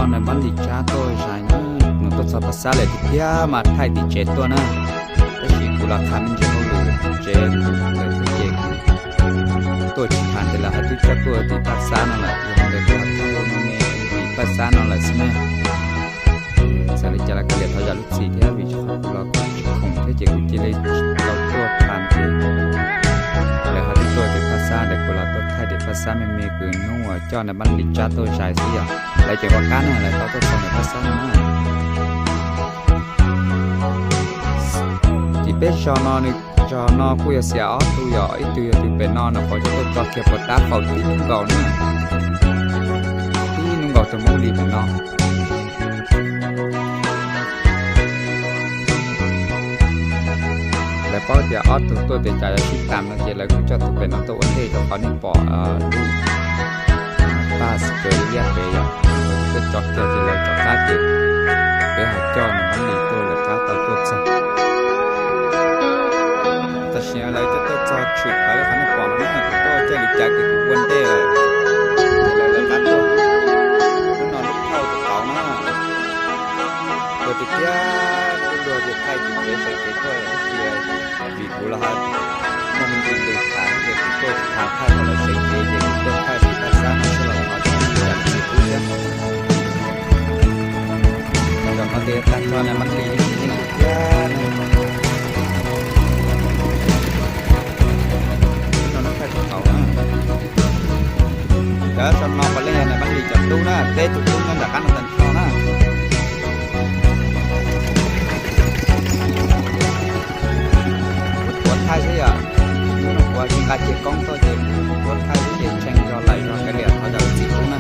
Npab Lis Tsab tuaj zais na, nws tuaj txog Paj Xab lawm tiag tiag mas thaij tim tsev tuaj na. Tab sis kuv los qha me ntsis hauj lwm tsev lawm thiab ces tuaj tsis tas ces lawv ho twb coj tuaj tim Paj Xab no lawm, yog li ntawd kuv ho thaij me me tim Paj Xab no lawm xwb na. Txawm li cas los kav liam thov zam lub txim thiab vim rau qhov kuv los kuj tsis khoom thiab ces kuv cia li tsis tau tuaj tas ces lawv ho twb tuaj tim Paj Xab ntawd kuv los tuaj thaij tim Paj Xab me me kwv hnub uas coj Npab Lis Tsab tuaj zais xwb yom. Lawv tseem ua qab na, lawv tau tuaj txog ntawm Paj Xab no na. Tim peb zos no, zos no kuj yog xiam ob tug yom, ib tug yog tus pem no, nws qhov cov tuaj tso kiag puas tab faus tib hnub nkaus na, tib hnub nkaus tus Npab Lis pem no. Lawv paub tias ob tug tuaj pem cas yuav sib tas no ces lawv kuj coj tus pem no tuaj ua ntej rau qhov nej pom lub pas kawg liab pem yom, tuaj tso kiag ces lawv rov qab ces peb ho coj Npab Lis tuaj lawv qab tau tuaj txog. Tam sim no lawv coj tuaj txog tshwm plawv li qhov nej pom no na, kuv tuaj caij li cas ces kuv ua ntej lawm, ces lawv lawv qab tuaj. Lub no lub thauj tus qauv na, tuaj tiag tiag, lub luag ces thaij tim tsev sawv kev tuaj ib tias vim kuv los muaj me ntsis lus tham ces kuv tuaj tsis tau thaij tau lawv sawv kev ces kuv tuaj thaij tim Paj Xab no xwb los lawv ho tsis tau tsis pub thiab. Zaum no ces tag nrho Npab Lis thiab no thaij tsis tau na. Cov zos no puav leej yog Npab Lis cov tub na, peb tus tub nyob nram qab no tag nrho na. Kuv tuav thaij xwb yom, hnub no kuv tsis nqa ceg koob tuaj ces kuv tuav thaij xwb ces tshee zog laim zog kav liam thov zam lub txim pub na.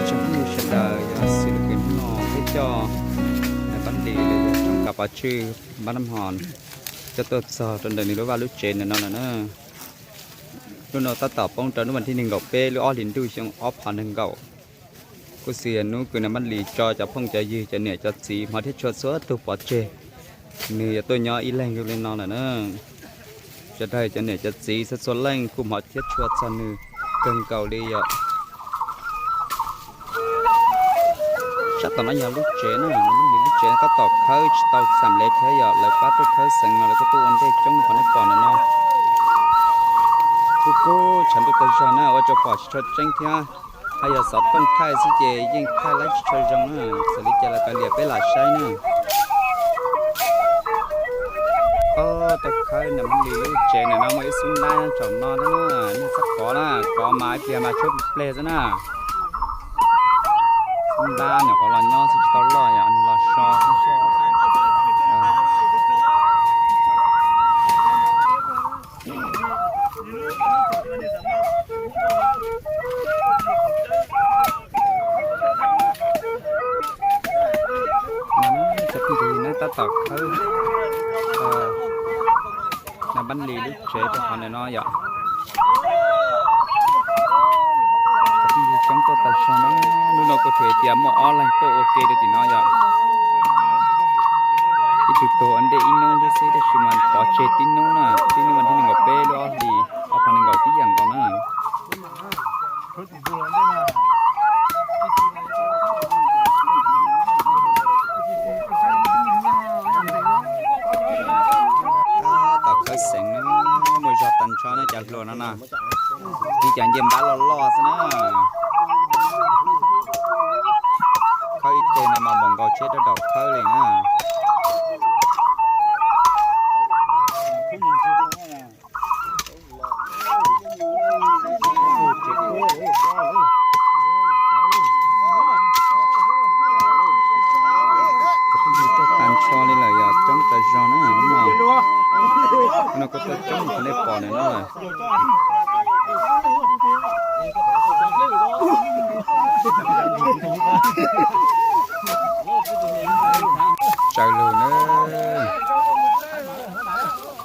Tsoom phooj ywg sawv daws, yog xws li hnub no peb coj Npab Lis los yog tsoom kav pov tswj Npab Nab Hon coj tuaj txog rau ntawm nws lub vaj lub tsev ntawm no lawm na. Lub no tab tom poob rau hnub vas thib nees nkaum peb lub ob hlis ntuj xyoo ob phav nees nkaum. Kuj xws yog hnub kws Npab Lis tso cov phooj cov ywg cov niam cov txiv hmov thiab tshua txhua tus pov tseg, nws yuav tuaj nyob ib leeg zoo li no lawm na. Sawv daws cov niam cov txiv txhua txhua leej kuj hmov thiab tshua txog nws kawg nkaus li yom. Sab tom no yog lub tsev na, Npab Lis lub tsev tab tom khawb tsis tau xam lev thiab yom, lawv pab tuaj khawb xeev no lawv kuj tuaj ua ntej coob qhov nej pom ntawm no. Kuj kub tshav ntuj tag zog na ua rau pom tsis tshua tseeb thiab, hos yog xov tooj thaij xwb ces yeej thaij laib tsis tshua zoo na, xws li cas los kav liam peb lam saib na. Ob tau khawb Npab Lis lub tsev ntawm no muaj ib xub ntab tsaum no thiab na, nej txhob kov na, kov mas ib pliag mas tshuab plig xwb na. Xub ntab nyuam qhuav los nyob xwb tsis tau loj yom, nws los so xwb. Cov phooj ywg, nej tab tom khawb Npab Lis lub tsev rau qhov ntawm no yom. Cov phooj ywg coob tuaj tag zog na, hnub no kuv thuam hais tias muaj ob leeg tuaj ua ke rau tim no yom. Ib tug tuag ua ntej ib hnub thiab xwb, tab sis mas pov tseg tib hnub na, tib hnub vas thib nees nkaum peb lub ob hlis ob phav nees nkaum tib yam nkaus na. cov hluas no na, ib cov ncej npab loj loj xwb na. Khawb ib teg no mas npaum nkaus tsheb rau daum khawb li na. Tag nrho li lawm yog coob tas zog na. No kuj tuaj coob qhov nej pom ntawm no lawm. Tsaws lug na.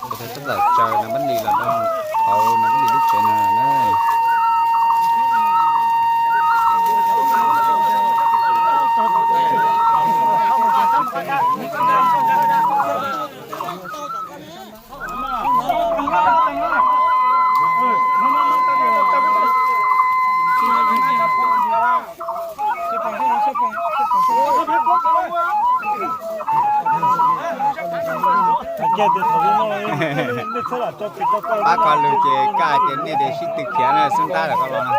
Tab tom tsaws Nais Npab Lis los rau hauv Nais Npab Lis lub tsev no na. Pab koj lug ces koj hais tias nej tias sib tw khiav na, xub ntab lawm koj los no.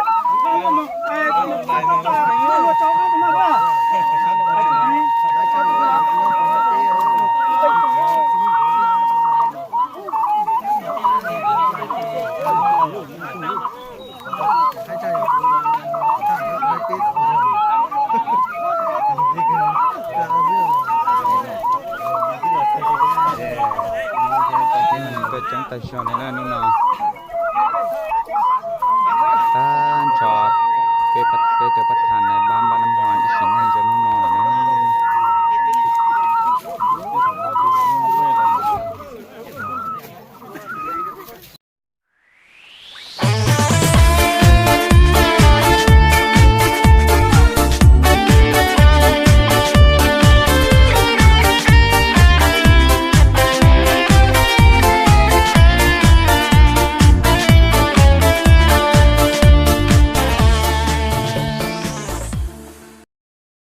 Tuaj coob tag zog li na hnub no. Tag nrho peb tus pab tham Nais Npab Npab Nab Ho.